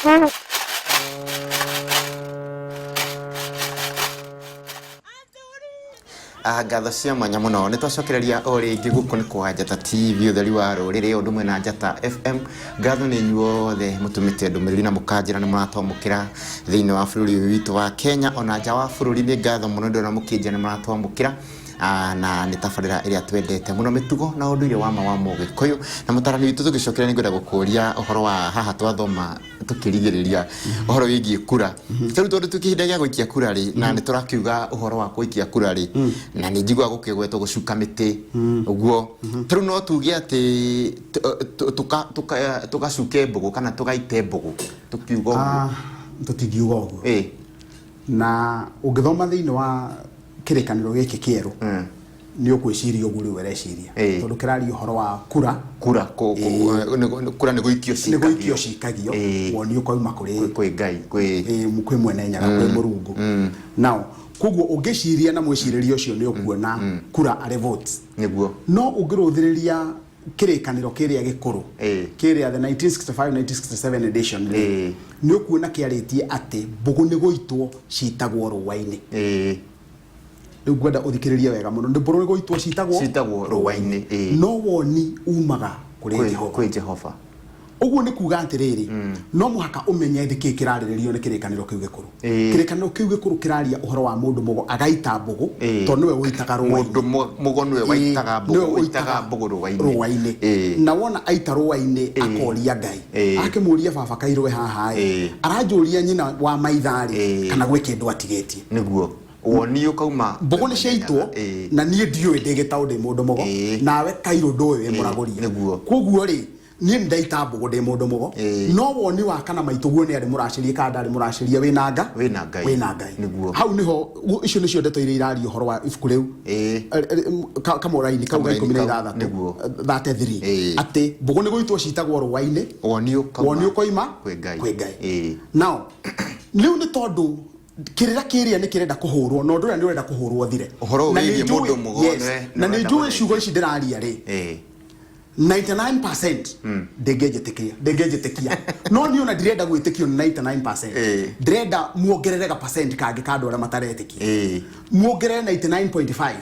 Ah, ngatho cia mwanya mũno nĩ twacokereria o rĩngĩ gũkũ nĩ kwa Njata TV ũtheri wa rũrĩrĩ ũndũ ũmwe na Njata FM. Ngatho nĩ inyuothe mũtũmĩte ndũmĩrĩri na mũkanjĩra nĩ mũratwamũkĩra thĩinĩ wa bũrũri ũyũ witũ wa Kenya ona nja wa bũrũri. Nĩ ngatho mũno ndĩrona mũkĩnjĩra nĩ mũratwamũkĩra. Ah, na nĩ tabarĩra ĩrĩa twendete mũno, mĩtugo na ũndũire wa ma wa Mũgĩkũyũ. Na mũtarani witũ, tũgĩcokera nĩ ngwenda gũkũria ũhoro wa haha twathoma tũkĩrigĩrĩria ũhoro wĩgiĩ kura. Rĩu tondũ twĩ kĩhinda gĩa gũikia kura rĩ, na nĩ tũrakiuga ũhoro wa gũikia kura rĩ, na nĩ njiguaga gũkĩgwetwo gũcuka mĩtĩ ũguo, ta rĩu no tuge atĩ tũgacuke mbũgũ kana tũgaite mbũgũ tũkiuga ũguo? Ah, tũtingiuga ũguo. Na ũngĩthoma thĩinĩ wa kĩrĩkanĩro gĩkĩ kĩerũ, nĩ ũkwĩciria ũguo rĩu ũreciria, tondũ kĩraria ũhoro wa kura. Kura kura nĩ gũikio. Nĩ gũikio cikagio, woni ũkauma kũrĩ kwĩ Ngai, kwĩ kwĩ Mwene Nyaga, kwĩ Mũrungu. Now koguo ũngĩciria na mwĩcirĩrie ũcio, nĩ ũkuona kura arĩ votes. No ũngĩrũthĩrĩria kĩrĩkanĩro kĩrĩa gĩkũrũ, kĩrĩa the 1965 1967 edition rĩ, nĩ ũkuona kĩarĩtie atĩ mbũgũ nĩ gũitwo citagwo rũa-inĩ. Rĩu ngwenda ũthikĩrĩrie wega mũno, nĩ mbũgũ nĩ gũitwo citagwo citagwo rũa-inĩ, ĩĩ. No woni umaga kũrĩ Jehova. Kwĩ Jehova. Ũguo nĩ kuga atĩrĩrĩ, no mũhaka ũmenye nĩkĩĩ kĩrarĩrĩrio nĩ kĩrĩkanĩro kĩu gĩkũrũ. Kĩrĩkanĩro kĩu gĩkũrũ kĩraria ũhoro wa mũndũ mũgo agaita mbũgũ, tondũ nĩwe ũitaga rũa-inĩ. Mũndũ mũgo nĩwe waitaga mbũgũ, nĩwe ũitaga mbũgũ rũa-inĩ. Rũa-inĩ. Na wona aita rũa-inĩ, akoria Ngai. Akĩmũria, "Baba kairwe haha ĩ, aranjũria nyina wa maitha rĩ, kana gwĩ kĩndũ atigĩtie?" Nĩguo woni ũkauma. Mbũgũ nĩ ciaitwo, na niĩ ndiũĩ, ndĩ gĩtaũ, ndĩ mũndũ mũgo, nawe kairũ ndũĩ, wĩ mũragũria. Koguo rĩ, niĩ nĩ ndaita mbũgũ ndĩ mũndũ mũgo, no woni wa kana maitũguo nĩ arĩ mũracĩrie kana ndarĩ mũracĩrie, wĩna nga wĩna Ngai. Wĩna Ngai. Hau nĩho icio nĩcio ndeto iria iraria ũhoro wa ibuku rĩu, kamũraini kau ga Kamũraini 16 kau, 33, atĩ mbũgũ nĩ gũitwo citagwo rũa-inĩ, woni ũkauma woni ũkoima kwĩ Ngai. Kwĩ Ngai. Now rĩu nĩ tondũ kĩrĩra kĩrĩa nĩ kĩrenda kũhũrwo, na ũndũ ũrĩa nĩ ũrenda kũhũrwo ũthire. Ũhoro Na nĩ wĩgiĩ njũĩ- mũndũ mũgo yes, na nĩ nĩũrenda njũĩ gũthengio. ciugo ici ndĩraria rĩ, 99% ndĩngĩnjĩtĩkia, ndĩngĩnjĩtĩkia, no niĩ ona ndirenda gwĩtĩkio nĩ 99%. Ndĩrenda muongerere ga percent kangĩ ka andũ arĩa mataretĩkia, muongerere 99.5.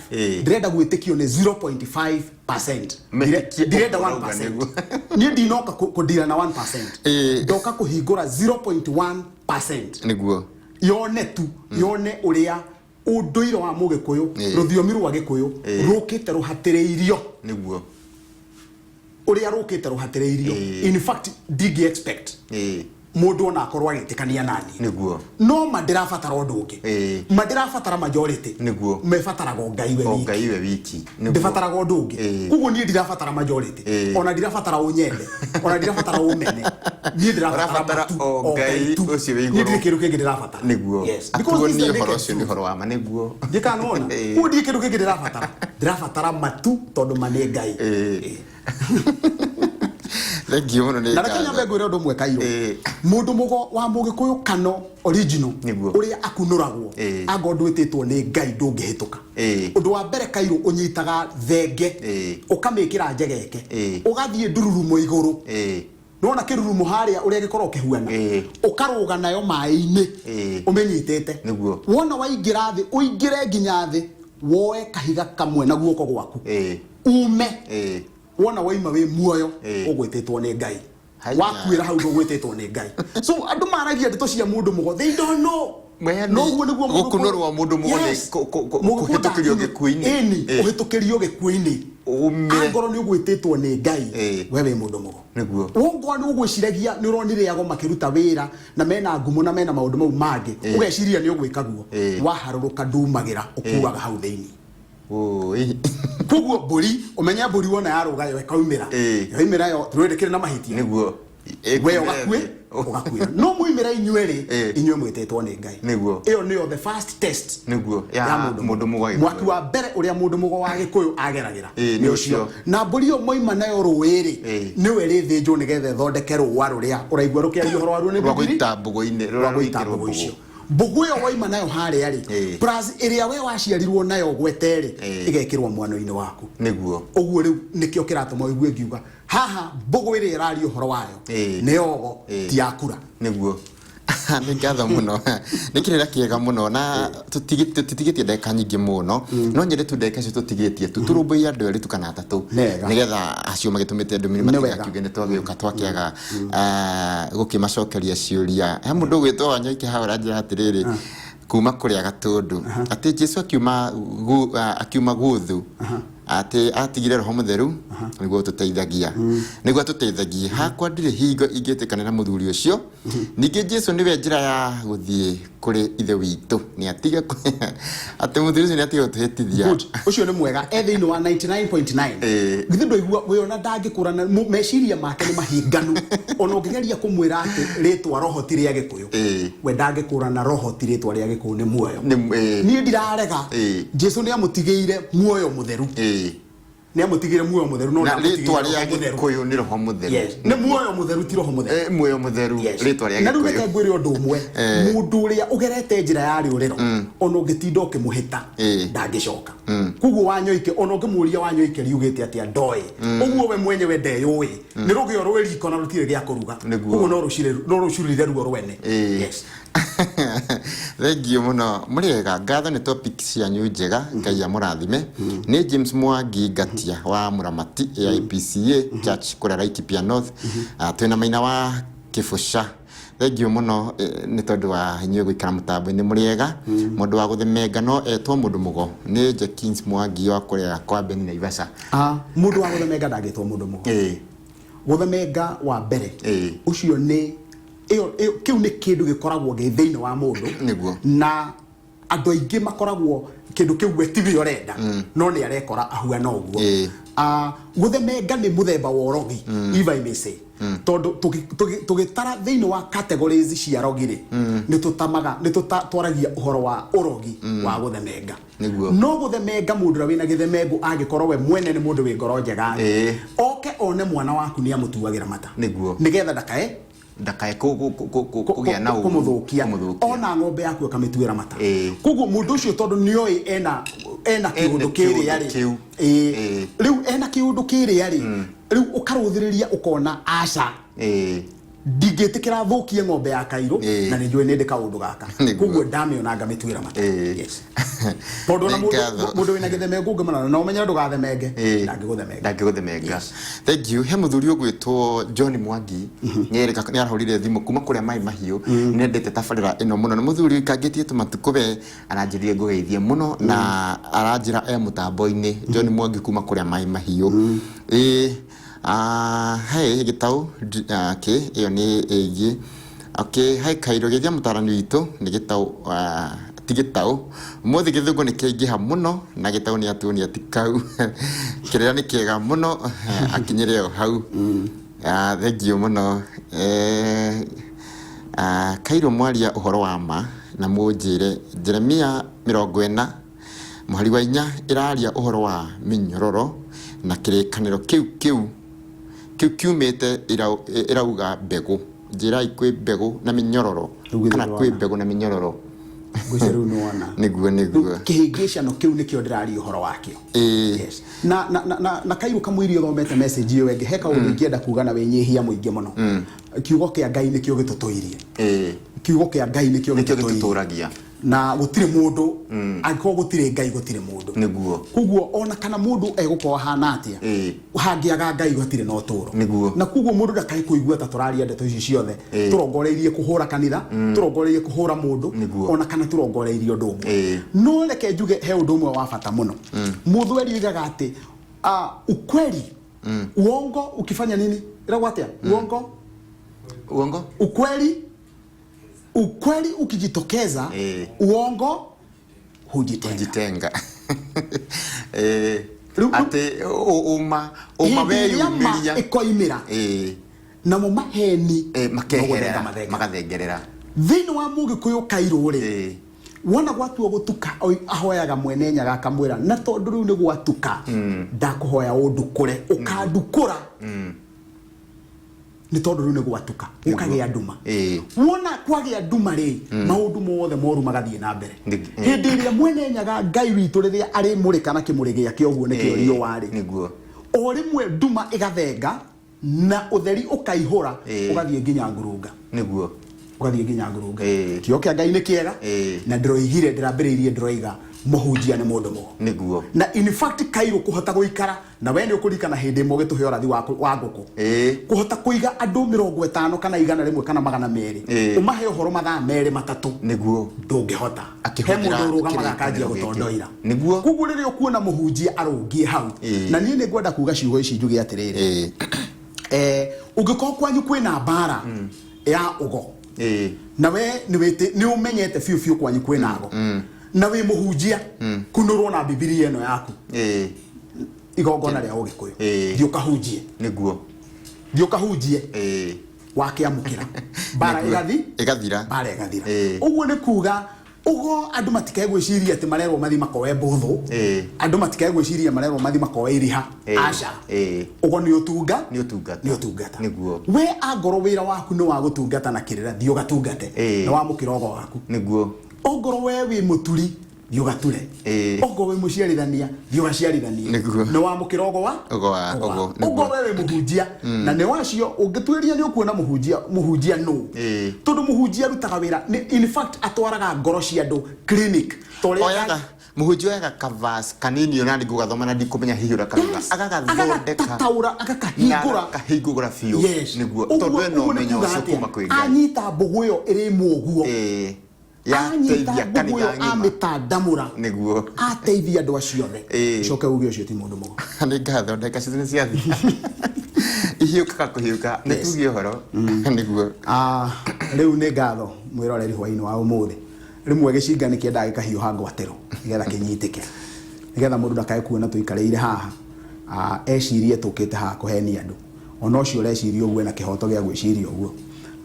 Ndĩrenda gwĩtĩkio nĩ 0.5%. Metĩkie Ndirenda ũguo ũrauga. 1%. Nĩguo. Niĩ ndinoka kũndira na 1%, ndoka kũhingũra 0.1%, yone tu, yone ũrĩa ũndũire wa Mũgĩkũyũ, rũthiomi rwa Gĩkũyũ rũkĩte rũhatĩrĩirio, ũrĩa rũkĩte rũhatĩrĩirio. In fact, ndingĩ expect mũndũ ona akorwo agĩtĩkania nani, no ma ndĩrabatara ũndũ ũngĩ, ma ndĩrabatara majority, mebataraga o Ngai we o wiki. Ngai we wiki. Ndĩbataraga ũndũ ũngĩ. Koguo niĩ ndirabatara majority, ona ndirabatara ũnyende, ona ndirabatara ũmene, niĩ ndĩrabatara Ũrabatara matu o Ngai tu. ũcio wĩ Niĩ igũrũ. ndirĩ kĩndũ kĩngĩ ndĩrabatara. Yes. Because this is atuonie the ũhoro naked ũcio nĩ truth. ũhoro wa ma. Nĩguo. Ndikanona. Koguo ndirĩ kĩndũ kĩngĩ ndĩrabatara, ndĩrabatara matu, tondũ ma nĩ Ngai. Thank you mũno, nĩ Na reke nyambe ngatho. ngwĩre ũndũ ũmwe, kairũ. Mũndũ mũgo wa Mũgĩkũyũ kano original, ũrĩa akunũragwo, angorwo ndwĩtĩtwo nĩ Ngai ndũngĩhĩtũka. Ũndũ wa mbere, kairũ, ũnyitaga thenge, ũkamĩkĩra njegeke, ũgathiĩ ndururumo igũrũ. Nĩwona kĩrurumo harĩa ũrĩa gĩkoragwo kĩhuana? Ũkarũga nayo maĩ-inĩ ũmĩnyitĩte. Wona waingĩra thĩ, ũingĩre nginya thĩ, woe kahiga kamwe na guoko gwaku, ume. Wona waima wĩ muoyo, ũgwĩtĩtwo nĩ Ngai. Haiya. Wakuĩra hau, ndũgwĩtĩtwo nĩ Ngai. So andũ maragia ndeto cia mũndũ mũgo, they don't know. Yaani, No ũguo nĩguo mũndũ gũkunũrwo mũndũ mũgo nĩ Mũgĩkũyũ kũhĩtũkĩrio gĩkuũ-inĩ. Ĩni, ũhĩtũkĩrio gĩkuũ-inĩ. Ũmire. Angorwo nĩ ũgwĩtĩtwo nĩ Ngai, we wĩ mũndũ mũgo. Wongorwo nĩ ũgwĩciragia nĩ ũronire ago makĩruta wĩra na mena ngumo na mena maũndũ mau mangĩ, ũgeciria nĩ ũgwĩka guo, waharũrũka ndumagĩra, ũkuaga hau thĩinĩ. Ũĩ. Koguo mbũri, ũmenye mbũri wona yarũga yo ĩkaumĩra, yoimĩra yo rũĩ ndĩkĩrĩ na mahĩtia. We ũgakue, ũgakuĩra, no muimĩra inyuerĩ, inyuĩ mwĩtĩtwo nĩ Ngai. Ĩyo nĩyo the first test ya ya mũndũ mũndũ mũgo wa Gĩkũyũ. Mwaki wa mbere ũrĩa mũndũ mũgo wa Gĩkũyũ ageragĩra nĩ nĩ ũcio. Ũcio. Na mbũri ĩyo moima nayo rũĩ-rĩ, nĩwe ĩrĩthĩnjwo nĩgetha ĩthondeke rũa rũrĩa ũraigua rũkĩaria ũhoro waruo nĩ rwa Bibilia gũita mbũgũ-inĩ rwa rũrĩa gũita rũikĩrwo mbũgũ mbũgũ. icio. Mbũgũ ĩyo waima nayo harĩa rĩ, plus ĩrĩa we waciarirwo nayo gwete rĩ, ĩgekĩrwo mwano-inĩ waku. Nĩguo. Ũguo rĩu nĩkĩo kĩratũma ũigue ngiuga haha mbũgũ ĩrĩa ĩraria ũhoro wayo nĩ ogo, ti ya kura. Nĩguo. Nĩ ngatho mũno, nĩ kĩrĩra kĩega mũno, na tũtigĩtie ndagĩka nyingĩ mũno, no nyende tu ndagĩka icio tũtigĩtie tu tũrũmbũiye andũ erĩ tu kana atatũ, Nĩwega. nĩgetha acio magĩtũmĩte ndũmĩrĩri Nĩwega. matigakiuge nĩ twagĩũka twakĩaga gũkĩmacokeria ciũria. He mũndũ ũgwĩtwo Wanyoike hau aranjĩra atĩrĩrĩ, kuma kũrĩa Gatũndũ, atĩ Jesu akiuma guthu, atĩ atigire Roho Mũtheru nĩguo ũtũteithagia, nĩguo atũteithagie. Hakwa ndirĩ hingo ingĩtĩkanĩra mũthuri ũcio. Ningĩ Jesu nĩwe njĩra ya gũthiĩ kũrĩ Ithe witũ. Nĩ atige atĩ mũthuri ũcio nĩ atige gũtũhĩtithia. Good. Ũcio nĩ mwega, e thĩinĩ wa 99.9. Githĩ ndwaigua wĩona ndangĩkũrana, meciria make nĩ mahinganu. Ona ũngĩgeria kũmwĩra atĩ rĩtwa roho ti rĩa Gĩkũyũ, we ndangĩkũrana roho ti rĩtwa rĩa Gĩkũyũ, nĩ muoyo. Nĩ Niĩ ndirarega. Jesu nĩ amũtigĩire muoyo mũtheru. Nĩ amũtigĩire muoyo mũtheru, no Na ndamũtigĩire rĩtwa roho rĩa mũtheru. Gĩkũyũ nĩ Roho Mũtheru. Yes. Nĩ muoyo mũtheru, ti roho mũtheru. Muoyo mũtheru. Rĩtwa rĩa Na rĩu reke Gĩkũyũ. ngwĩre ũndũ ũmwe. Mũndũ ũrĩa ũgerete njĩra ya rĩũrĩro, ona ũngĩtinda ũkĩmũhĩta, ndangĩcoka. Koguo Wanyoike, ona ũngĩmũria Wanyoike riugĩte atĩa, ndoĩ. Ũguo we mwenyewe ndeyũĩ. Nĩ rũgĩo rwĩ riko na rũtirĩ gĩa kũruga. Koguo no rũcurire ruo rwene. Yes. Thengiũ mũno, mũrĩega? Ngatho nĩ topic cianyu njega, Ngai amũrathime. Nĩ James Mwangi Ngatia wa Mũramati AIPCA Church kũrĩa Laikipia North. Twĩna maina wa Kĩbũca. Thengiũ mũno nĩ tondũ wa inyuĩ gũikara mũtambo-inĩ. Mũrĩega? Mũndũ wa gũthemenga no etwo mũndũ mũgo? Nĩ Jekins Mwangi wa kũrĩa kwa Beni Naivasha. Mũndũ wa gũthemenga ndangĩtwo mũndũ mũgo. Gũthemenga wa mbere, ũcio nĩ ĩyo, kĩu nĩ kĩndũ gĩkoragwo gĩ thĩinĩ wa mũndũ. Na andũ aingĩ makoragwo kĩndũ kĩu we tiwe ũrenda, no nĩ arekora ahuana ũguo. Gũthemenga nĩ mũthemba wa ũrogi, if I may say, tondũ tũgĩtara thĩinĩ wa categories cia rogi rĩ, nĩ tũtamaga, nĩ twaragia ũhoro wa ũrogi wa gũthemenga. No gũthemenga, mũndũ ũrĩa wĩna gĩthemengo angĩkorwo we mwene nĩ mũndũ wĩ ngoro njega rĩ, oke one mwana waku nĩ amũtuagĩra mata, nĩgetha ndakae ndakae kũgĩa na ũũru, kũmũthũkia. Kũmũthũkia. Ona ng'ombe yaku akamĩtuĩra mata. Koguo mũndũ ũcio, tondũ nĩoĩ ena kĩũndũ kĩrĩa rĩ, kĩu. Rĩu ena kĩũndũ kĩrĩa rĩ, rĩu ũkarũthĩrĩria ũkona aca, ndingĩtĩkĩra thũkie ng'ombe ya kairũ, na nĩ njũĩ nĩ ndĩ kaũndũ gaka. Koguo ndamĩona ngamĩtuĩra mata. Yes. Tondũ ona Nĩ ngatho. mũndũ wĩna gĩthemengo ũngĩmũrora na ũmenye ndũgathemenge, ndangĩgũthemenga. Ndangĩgũthemenga. Thank you. He mũthuri ũgwĩtwo John Mwangi nĩ arahũrire thimũ kuma kũrĩa Maĩ Mahiũ. Nĩendete tabarĩra ĩno mũno. Nĩ mũthuri ũikangĩtie tũmatukũ, we aranjĩrire ngũgeithie mũno na aranjĩra e mũtambo-inĩ. John Mwangi kuma kũrĩa Maĩ Mahiũ. He gĩtaũ okay, ĩyo nĩ ĩgiĩ. Okay, he Kairũ, geithia mũtarani witũ nĩ gĩtaũ, ti gĩtaũ. Ũmũthĩ gĩthũngũ nĩ kĩaingĩha mũno na gĩtaũ nĩ atuonia ti kau. Kĩrĩra nĩ kĩega mũno, akinyĩre o hau. Thengiũ mũno. Kairũ mwaria ũhoro wa ma na mũnjĩre Jeremia 40 mũhari wa 4 ĩraria ũhoro wa mĩnyororo na kĩrĩkanĩro kĩu kiumĩte ĩrauga mbegũ. Njĩrai kwĩ mbegũ na mĩnyororo Rĩu kana githĩ kwĩ ndwona. mbegũ na mĩnyororo? Ngwĩciria rĩu nĩ wona. Nĩguo. Kĩhĩngĩcano kĩu nĩkĩo ndĩraria ũhoro wakĩo. Yes. Na Kairũ, kamũiria ũthomete message ĩyo ĩngĩ, he kaũndũ ingĩenda kuga na wĩnyihia mũingĩ mũno. Kiugo kĩa Ngai nĩkĩo gĩtũtũirie. Kiugo kĩa Ngai nĩkĩo nĩkĩo gĩtũtũirie. Gĩtũtũragia. Na gũtirĩ mũndũ, angĩkorwo gũtirĩ Ngai gũtirĩ mũndũ. Koguo ona kana mũndũ egũkorwo ahana atĩa, hangĩaga Ngai hatirĩ na ũtũũro. Na koguo mũndũ ndakae kũigua ta tũraria ndeto ici ciothe tũrongoreirie kũhũra kanitha, tũrongoreirie kũhũra mũndũ, ona kana tũrongoreirie ũndũ ũmwe. No reke njuge he ũndũ ũmwe wa bata mũno. Mũthweri oigaga atĩ ukweli, uongo ukifanya nini, ĩragwo atĩa, uongo Uongo ukweli ukijitokeza, uongo hujitenga. Kujitenga. Atĩ ũma Hĩndĩ ĩrĩa ma weyumĩria ĩkoimĩra, namo maheni makeherera. Nogũthenga mathenga. Magathengerera. Thĩinĩ wa Mũgĩkũyũ, Kairũ rĩ, wona gwatua gũtuka, ahoyaga Mwene Nyaga akamwĩra, na tondũ rĩu nĩ gwatuka, ndakũhoya ũndukũre, ũkandukũra. Nĩ tondũ rĩu nĩ gwatuka, gũkagĩa nduma. Wona kwagĩa nduma rĩ, maũndũ mothe moru magathiĩ na mbere. Hĩndĩ ĩrĩa Mwene Nyaga Ngai witũ rĩrĩa arĩmũrĩka na kĩmũrĩ gĩake ũguo nĩkĩo riũa rĩ, o rĩmwe nduma ĩgathenga na ũtheri ũkaihũra, ũgathiĩ nginya ngurunga. Ũgathiĩ nginya ngurunga. Kĩo kĩa Ngai nĩ kĩega. Na ndĩroigire, ndĩrambĩrĩirie ndĩroiga mũhunjia nĩ mũndũ mũgo. Na in fact kairũ kũhota gũikara na we nĩ ũkũririkana hĩndĩ ĩmwe ũgĩtũhe ũrathi wa wa ngũkũ. Kũhota kũiga andũ 50 kana 100 kana 200, ũmahe ũhoro mathaa 2 3, ndũngĩhota. He Akĩhũthĩra mũndũ ũrũgamaga akanjia kĩrĩkanĩro gĩkĩ. Gũtondoira. Koguo rĩrĩa ũkuona mũhunjia arũngiĩ hau, na niĩ nĩ ngwenda kuga ciugo ici njuge atĩrĩrĩ, ũngĩkorwo kwanyu kwĩna mbara ya ũgo, na we nĩ ũmenyete biũ biũ kwanyu kwĩna ago, na wĩ mũhunjia, kunũrwo na Bibilia ĩno yaku, igongona rĩa Ũgĩkũyũ, thiĩ ũkahunjie. Thiĩ ũkahunjie. Wakĩamũkĩra mbara ĩgathi Ĩgathira. Mbara ĩgathira. Ũguo nĩ kuga ũgo andũ matikae gwĩciria atĩ marerwo mathi makoe mbũthũ, andũ matikae gwĩciria marerwo mathi makoe iriha. Aca. Ũgo nĩ ũtunga. Nĩ ũtungata. Nĩ ũtungata. We angorwo wĩra waku nĩ wa gũtungata na kĩrĩra, thiĩ ũgatungate. Na wamũkĩra ũgo waku. Ongorwo we wĩ mũturi, thiĩ ũgature. Ongorwo wĩ mũciarithania, thiĩ ũgaciarithanie. Nĩ wamũkĩra ũgo wa Ũgo wa- ũgo, nĩguo. Ongorwo we wĩ mũhunjia, na nĩ wacio ũngĩtuĩria nĩ ũkuona mũhunjia, mũhunjia nũ? Tondũ mũhunjia arutaga wĩra in fact atwaraga ngoro cia andũ clinic ta ũrĩa Oyaga mũhunjia oyaga kavas kanini ona ndingũgathoma na ndikũmenya hihi ũrĩa karuga, agagathondeka, agagataũra, agakahingũra, akahingũra biũ. Nĩguo. Ũguo Tondũ ena ũguo nĩ ũmenyo kuga ũcio atĩa? kuma kwĩ Ngai. Anyita mbũgũ ĩyo ĩrĩ ĩmwe ũguo, anyita Yateithia mbũgũ ĩyo, kanitha ng'ima. Amĩtandamũra, ateithia andũ acio othe. Coke uge ũcio ti mũndũ mũgo. Nĩ ngatho, ndagĩka citũ nĩ ciathira, ihiũkaga kũhiũka. Nĩ tuge ũhoro nĩguo. Ah, rĩu nĩ ngatho mwĩroreri hwainĩ wa ũmũthĩ. Rĩmwe gĩcinga nĩ kĩendaga gĩkahiũha ngwatĩro nĩgetha kĩnyitĩke, nĩgetha mũndũ ndakae kuona tũikarĩire haha, ah, ecirie tũkĩte haha kũhenia andũ. Ona ũcio ũreciria ũguo ena kĩhoto gĩa gwĩciria ũguo.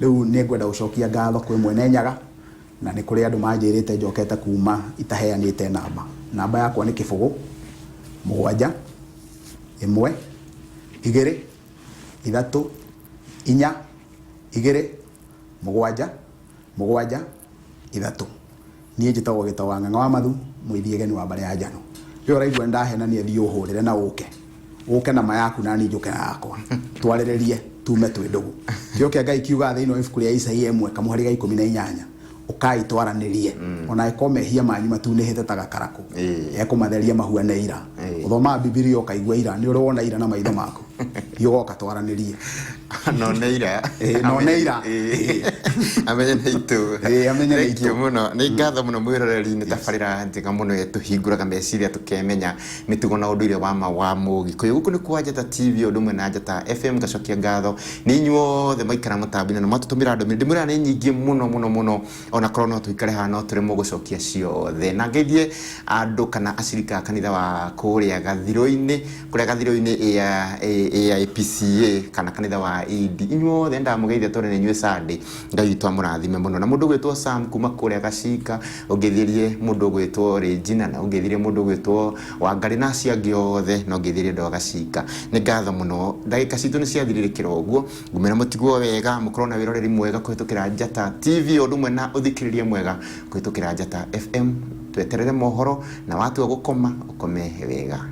Rĩu nĩ ngwenda gũcokia ngatho kwĩ Mwene Nyaga, na nĩ kũrĩ andũ manjĩrĩte njokete kuma itaheanĩte namba. Namba yakwa nĩ 0 7 1 2 3 4 2 7 7 3. Niĩ njĩtagwo Gĩtaũ wa Ng'ang'a wa Mathu, mũithiĩgeni wa mbarĩ ya Njano. Rĩrĩa ũraigua nĩndahenania, thiĩ ũhũrĩre na ũke. Ũke na ma yaku na niĩ njũke na yakwa. Twarĩrĩrie tume twĩ ndũgũ. Kĩo kĩa Ngai kiugaga thĩinĩ wa ibuku rĩa Isaia 1 kamũhari ga 18, ũkai twaranĩrie. Ona angĩkorwo mehia manyu matunĩhĩte ta gakarakũ, ekũmatheria mahuane ira. Ũthomaga Bibilia ũkaigua ira, nĩ ũrĩ wona ira na maitho maku? Thiĩ ũgoka twaranĩrie. No nĩ ira. No nĩ ira. Amenye nĩ itũ. Amenye nĩ Thank you itũ. Mũno. Nĩ ngatho mũno mwĩroreri, nĩ tabarĩra njega mũno ĩtũhingũraga meciria tũkemenya mĩtugo na ũndũire wa ma wa Mũgĩkũyũ. Gũkũ nĩ kwa Njata TV ũndũ ũmwe na Njata FM. Ngacokia ngatho nĩ inyuothe maikara mũtambo-inĩ na mwatũtũmĩra ndũmĩrĩri. Ndĩmwĩraga nĩ nyingĩ mũno mũno mũno, ona korwo no tũikare haha no tũremwo gũcokia ciothe. Na ngeithie andũ kana acirika a kanitha wa kũrĩa Gathirũ-inĩ, kũrĩa Gathirũ-inĩ AIPCA kana kanitha wa Indi. Inyuothe ndamũgeithia tondũ nĩ inyuĩ Sunday. Ngai witũ amũrathime mũno. Na mũndũ ũgwĩtwo Sam kuma kũrĩa Gacinga, ũngeithĩrie mũndũ ũgwĩtwo Regina, na ũngeithĩrie mũndũ ũgwĩtwo Wangarĩ na acio angĩ othe, na ũngeithĩrie andũ a Gacinga. Nĩ ngatho mũno. Ndagĩka citũ nĩ ciathirĩrĩkĩra ũguo. Ngũmwĩra mũtigwo wega, mũkorwo na wĩroreri mwega kũhĩtũkĩra Njata TV, o ũndũ ũmwe na ũthikĩrĩria mwega kũhĩtũkĩra Njata FM. Tweterere mohoro, na watua gũkoma, ũkome wega.